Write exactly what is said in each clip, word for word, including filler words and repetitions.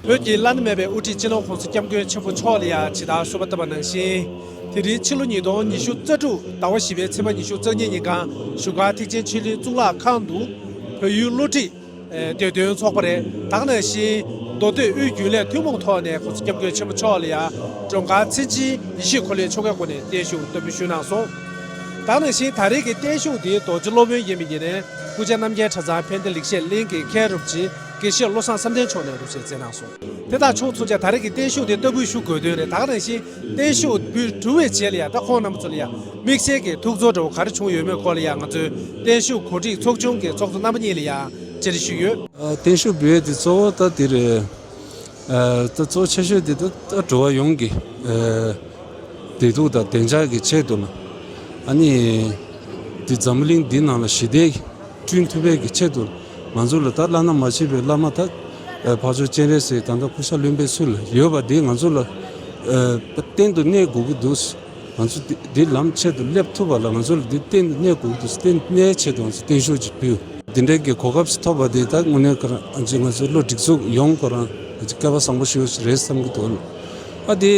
བོད་ཀྱི་བླ་ན་མེད་པའི་དབུ་ཁྲིད་སྤྱི་ནོར་༸གོང་ས་༸སྐྱབས་མགོན་ཆེན་པོ་མཆོག་ལ་ཡང་ཇི་ལྟར་གསོལ་བ་བཏབ་པ་ནང་བཞིན། དེ་རིང་ཕྱི་ལོ་ཉིས་སྟོང་ཉི་ཤུ་རྩ་དྲུག་ཟླ་བ་བཞི་པའི་ཚེས་པ་ཉི་ཤུ་རྩ་གཉིས་ཉིན་གང་བཞུགས་སྒར་ཐེག་ཆེན་ཆོས་གླིང་གཙུག་ལག་ཁང་དུ་བོད་ཡུལ་བློ་གྲོས་ཨེ་བདེ་དོན་ཚོགས་པ་རེད། ད་ག་ནང་བཞིན་མདོ་སྟོད་དབུས་རྒྱུན་ལས་ཐུན་མོང་ཐོག་ནས་༸གོང་ས་༸སྐྱབས་མགོན་ཆེན་པོ་མཆོག་ལ་ཡང་མགྲོན་ཁང་མཚན་ཆེན་ཡེ་ཤེས་འཁོར་ལོའི་ཆོ་གའི་སྒོ་ནས་བརྟན་བཞུགས་བསྟར་འབུལ་ཞུས་གནང་སོང་། ད་ག་ནང་བཞིན་ད་རེས་ཀྱི་བརྟན་བཞུགས་འདིའི་རྡོ་རྗེ་སློབ་དཔོན་ཡིན་པའི་ཉིན་ནས་སྐུ་བཅར་རྣམ་རྒྱལ་གྲྭ་ཚང་ཕན་བདེ་ལེགས་བཤད་གླིང་གི་མཁན་རིན་པོ་ཆེ་དགེ་བཤེས་བློ་བཟང་བསམ་གཏན་མཆོག་ནས་གདུང་སེམས་བསྩལ་གནང་སོང་། དེ་དང་ཕྱོགས་མཚུངས་ཀྱང་ད་རེས་ཀྱི་བརྟན་བཞུགས་དེ་བསྟར་འབུལ་ཞུ་དགོས་དོན་རེད། ད་ག་ནང་བཞིན་བརྟན་བཞུགས་འབུལ་གྲུབ་པའི་རྗེས་ལ་ཡང་ད་ཁོང་རྣམ་པ་ཚོ་ལ་ཡང་དམིགས་བསལ་གྱི་ཐུགས་ཚོར་འདྲ་བོ་ག་རེ་བྱུང་ཡོད་མེད་སྐོར་ལ་ཡང་ང་ཚོས་བརྟན་བཞུགས་གོ་སྒྲིག་ཚོགས་ཆུང་གི་ཚོགས་གཙོ་རྣམ་པ་གཉིས་ལ་ཡང་བཅར་འདྲི་ཞུས་ཡོད། ཨ། བརྟན་བཞུགས་འབུལ་ཡས་དེ་གཙོ་བོ་ད་དེ་རེད། ཨ། ད་གཙོ་བོ་ཆེ་ཤོས་དེ་ད་ད་འགྲོ་བ་ཡོངས་ཀྱི་ཨ་བདེ་སྡུག་དང་བདེ་འཇགས་ཀྱི་ཆེད་དུ་ལ། ཨ་ནི་དེ་འཛམ་བུ་གླིང་འདི་ནང་ལ་ཞི་བདེ་བསྐྲུན་ཐུབ་པའི་གི་ཆེད་དུ་ང་ཚོ་ལ་ད་བླ་ན་མ་མཆིས་པའི་བླ་མ་ད་ཨ་འཕགས་མཆོག་སྤྱན་རས་གཟིགས་ད་ལྟ་སྐུ་ཤ་རློན་པའི་ཚུལ་ལ་ཡོད་པ་འདི་ང་ཚོ་ལ་ཨ་གཏན་དུ་གནས་དགོས་ཀྱི་འདུག་ང་ཚོ་འདི་འདི་ལམ་ཆེད་དུ་སླེབས་ཐུབ་པ་ལ་ང་ཚོ་ལ་འདི་གཏན་དུ་གནས་དགོས་ཀྱི་འདུག་གཏན་གནས་ཆེད་དུ་ང་ཚོ་བརྟན་བཞུགས་ཅིག་ཕུལ། འདི་འདྲའི་གི་གོ་སྐབས་ཤིག་ཐོབ་པ་འདི་ད་དངོས་གནས་ཁོ་རང་ང་ཚོ་ང་ཚོའི་བློ་སྒྲིག་འཛུགས་ཡོངས་ཁོ་རང་ང་ཚོ་སྐལ་བ་བཟང་པོ་ཞིག་རེད་བསམ་གྱི་འདུག་ཨ་འདི་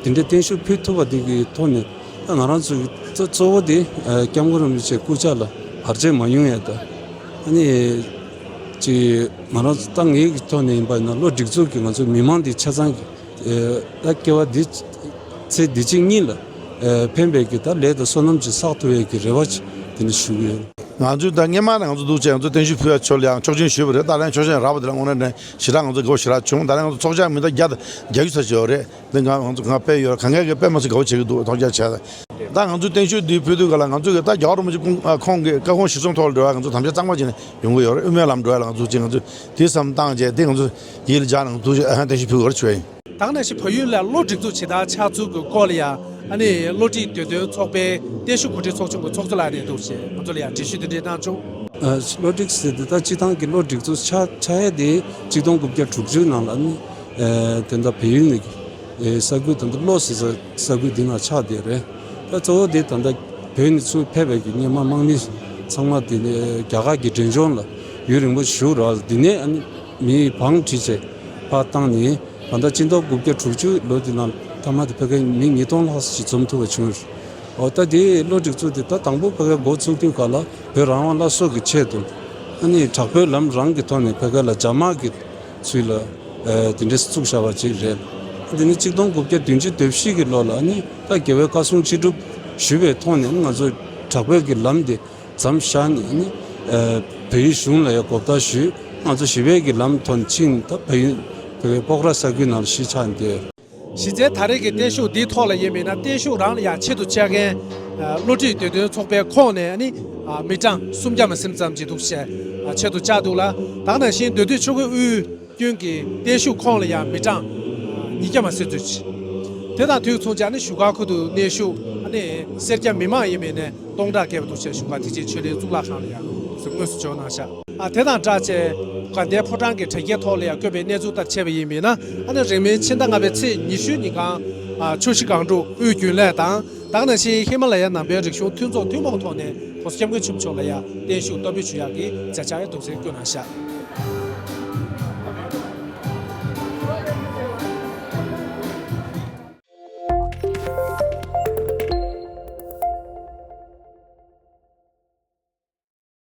འདི་འདྲའི་བརྟན་བཞུགས་ཕུལ་ཐུབ་པ་འདི་གི་ཐོག་ནས་ད་ང་རང་ཚོ་གི་གཙོ་གཙོ་བོ་འདི་ཨ་སྐྱབས་མགོན་རིན་པོ་ཆེའི་སྐུ་ཕྱྭ་ལ་བར་ཆད་མ་ཡོང་ཡ་ད་ཨ་ནི་ཅིག་ང་རང་ཚོ་ད་ངའི་གི་ཐོག་ནས་ཡིན་པ་ཡིན་ན་བློ་སྒྲིག་འཛུགས་ཀྱི་ང་ཚོ་མི་མང་འདི་ཆ་ཚང་གི་ཨེ་ད་སྐྱེ་བ་འདི་ཚེ་འདི་གཅིག་གཉིས་ལ་ཨེ་ཕན་པའི་གི་ད་ལས་དང་བསོད་ནམས་ཅིག་བསགས་ཐུབ་ཡས་ཀྱི་རེ་བ་ཅིག་དེ་འདྲ་ཞུ་གི་ཡོད། ང་ཚོས་ད་སྔོན་མ་ནས་ང་ཚོ་འདུག་བྱས་ང་ཚོ་བརྟན་བཞུགས་ཕུལ་བ་ཆོག་ལ་ཡང་ཆོག་མཆན་ཞུས་པ་རེད། ད་ལན་ཆོག་མཆན་རག་པ་དེ་ལ་དངོས་གནས་ནས་ཞེ་དྲག་ང་ཚོ་དགའ་བོ་ཞེ་དྲག་བྱུང་། ད་ལན་ང་ཚོ་ཚོགས་བཅར་མི་ད་བརྒྱ་དང་བརྒྱད་ཅུ་ཙམ་ཞིག་ཡོད་རེད། འདི་ང་ང་ཚོ་ང་དཔེ་ཡོད་རེད། གང་གས་གི་དཔེ་མ་སྲིད་དགའ་བོ་བྱེད་ཀྱི་འདུག་ཚོགས་བཅར་བྱས་ད་ད་ང་ཚོ་བརྟན་བཞུགས་འདི་ཕུལ་དུས་ག་ལ་ང་ཚོ་གི་ད་རྒྱལ་བ་རིན་པོ་ཆེ་ཁོང་ཁོང་གི་བཀའ་དགོངས་གཞིར་བཟུང་ཐོག་ལ་འགྲོ་བ་ང་ཚོ་དམ་བཅའ་གཙང་མ་བྱས་ནས་ཡོང་གི་ཡོད་རེད། དབུ་མའི་ལམ་འགྲོ་ཡ་ལ་ང་ཚོ་ཅིག་ང་ཚོ་དེ་བསམ་བཏང་བྱས་དེ་ང་ཚོ་ཡིད་ལ་འཇགས་ནས་ང་ཚོ་བརྟན་བཞུགས་ཕུལ་དགོས་རེད་བྱས། ད་ག་ནང་བཞིན་བལ་ཡུལ་ལ་བློ་སྒྲིག་འཛུགས་ཇི་ལྟར་ཆགས་ཚུལ་གྱི་སྐོར་ལ་ཡང་ཨ་ནི་བློ་གྲོས་བདེ་དོན་ཚོགས་པའི་བརྟན་བཞུགས་གོ་སྒྲིག་ཚོགས་ཆུང་གི་ཚོགས་གཙོ་ལགས་ནས་འདུག་ཞེས་ང་ཚོ་ལ་ཡང་འགྲེལ་བཤད་འདི་འདྲས་གནང་བྱུང་། ཨ་བློ་སྒྲིག་ཟེར་དེ་ད་སྤྱི་བཏང་གི་བློ་སྒྲིག་འཛུགས་ཆགས་ཆགས་ཡས་དེ་གཅིག་སྟོང་དགུ་བརྒྱ་དྲུག་ཅུ་ནང་ལ་ཨ་ནི་ཨེ་དེ་འདྲ་བལ་ཡུལ་ནས་ཨེ་ས་ཁུལ་དེ་འདྲ་བློ་ཟེར་ས་ས་ཁུལ་འདི་ནང་ཆགས་བསྡད་རེད། ད་གཙོ་བོ་དེ་ད་ལྟ་བོད་ནས་ཚུར་ཕེབས་པའི་གི་སྔོན་མ་དམག་མི་ཚང་མ་དེ་ནས་རྒྱ་གར་གྱི་འབྲས་ལྗོངས་ལ་ཡུན་རིང་པོ་བཞུགས་རོགས་ལ་དེ་ནས་ཨ་ནི་མི་བང་བསྒྲིགས་བྱས་ཕར་བཏང་ནས། ད་ལྟ་སྤྱི་ལོ་དགུ་བརྒྱ་དྲུག་ཅུ་ལོ་དེ་ནང་མཐའ་མ་དེ་ཕ་གིར་མི་ཉིས་སྟོང་ལྷག་ཅིག་འཛོམས་ཐུབ་པ་བྱུང་ཡོད། འོ་ད་དེའི་བློ་སྒྲིག་འཛུགས་དེ་ད་དང་པོ་ཕ་གིར་འགོ་ཚུགས་དུས་ག་ལ་བོད་རང་དབང་སླར་གསོ་གི་ཆེད་དུ་ཨ་ནི་དྲག་པོའི་ལམ་རང་གི་ཐོག་ནས་ཕ་གི་ལ་འཇབ་དམག་གི་ཚུལ་ལ་ཨ་དེ་འདྲས་བཙུགས་བཞག་པ་ཅིག་རེད། དེ་ནི་གཅིག་སྟོང་དགུ་བརྒྱ་བདུན་ཅུ་དོན་བཞི་གི་ལོ་ལ་ཨ་ནི་ད་རྒྱལ་བའི་བཀའ་གསུང་ཅི་སྒྲུབ་ཞུས་པའི་ཐོག་ནས་ང་ཚོ་དྲག་པོའི་གི་ལམ་དེ། མཚམས་བཞག་ནས་ནི། ཨ་བལ་ཡུལ་གཞུང་ལ་ཡང་གོ་བརྡ་ཞུས། ང་ཚོ་ཞི་བའི་གི་ལམ་ཐོག་ནས་ཕྱིན། ད་བལ་ཡུལ་བལ་བའི་སྤོག་ར་ས་ཁུལ་ནང་ལ་གཞིས་ཆགས་ཏེ། གཞི་རྩའི་ད་རེས་ཀྱི་བརྟན་བཞུགས་འདིའི་ཐོག་ལ་ཡིན་མིན་ན་བརྟན་བཞུགས་རང་ལ་ཡང་ཆེད་དུ་བཅར་མཁན་ཨ་བློ་གྲོས་བདེ་དོན་ཚོགས་པའི་ཁོངས་ནས་ནི་ཨ་མི་གྲངས་སུམ་བརྒྱ་མ་ཟིན་ཙམ་ཅིག་འདུག་ཞེས་ཨ་ཆེད་དུ་བཅར་འདུག་ལ། ད་ག་ནང་བཞིན་མདོ་སྟོད་ཆོལ་ཁའི་དབུས། ཀུན་གྱི་བརྟན་བཞུགས་ཁོངས་ལ་ཡང་མི་གྲངས་ཉིས་བརྒྱ་མ་ཟིན་ཚོད་ཅིག་དེ་དང་དུས་མཚུངས་ཀྱང་ནི་བཞུགས་སྒར་ཁུལ་དུ་གནས་བཞུགས་ཨ་ནི་སེར་སྐྱ་མི་མང་ཡིན་མིན་ནས་སྟོང་ཕྲག་བརྒལ་བ་འདུག་ཅེས་བཞུགས་སྒར་ཐེག་ཆེན་ཆོས་གླིང་གཙུག་ལག་ཁང་ལ་ཡང་དངོས་སུ་འབྱོར་གནང་ཤག་ཨ་དེ་དང་སྦྲགས་བྱས་དགའ་ལྡན་ཕོ་བྲང་གི་དྲ་རྒྱའི་ཐོག་ལ་ཡང་བཀོད་པའི་གནས་ཚུལ་ལྟར་བྱས་པ་ཡིན་མིན་ན་ཨ་ནི་རིང་མིན་ཕྱི་ཟླ་ལྔ་པའི་ཚེས་ཉི་ཤུ་ཉིན་གང་ཨ་ཆུ་བཞི་སྒང་དྲུག་དབུས་རྒྱུན་ལས་དང་ད་ག་ནང་བཞིན་ཧི་མ་ལ་ཡའི་ནང་པའི་རིག་གཞུང་མཐུན་ཚོགས་ཐུན་མོང་ཐོག་ནས་༸གོང་ས་༸སྐྱབས་མགོན་ཆེན་པོ་མཆོག་ལ་ཡང་བརྟན་བཞུགས་བསྟར་འབུལ་ཞུ་ཡག་གི་མཛད་འཆར་ཡང་འདུག་སེ་བཀོད་གནང་ཤག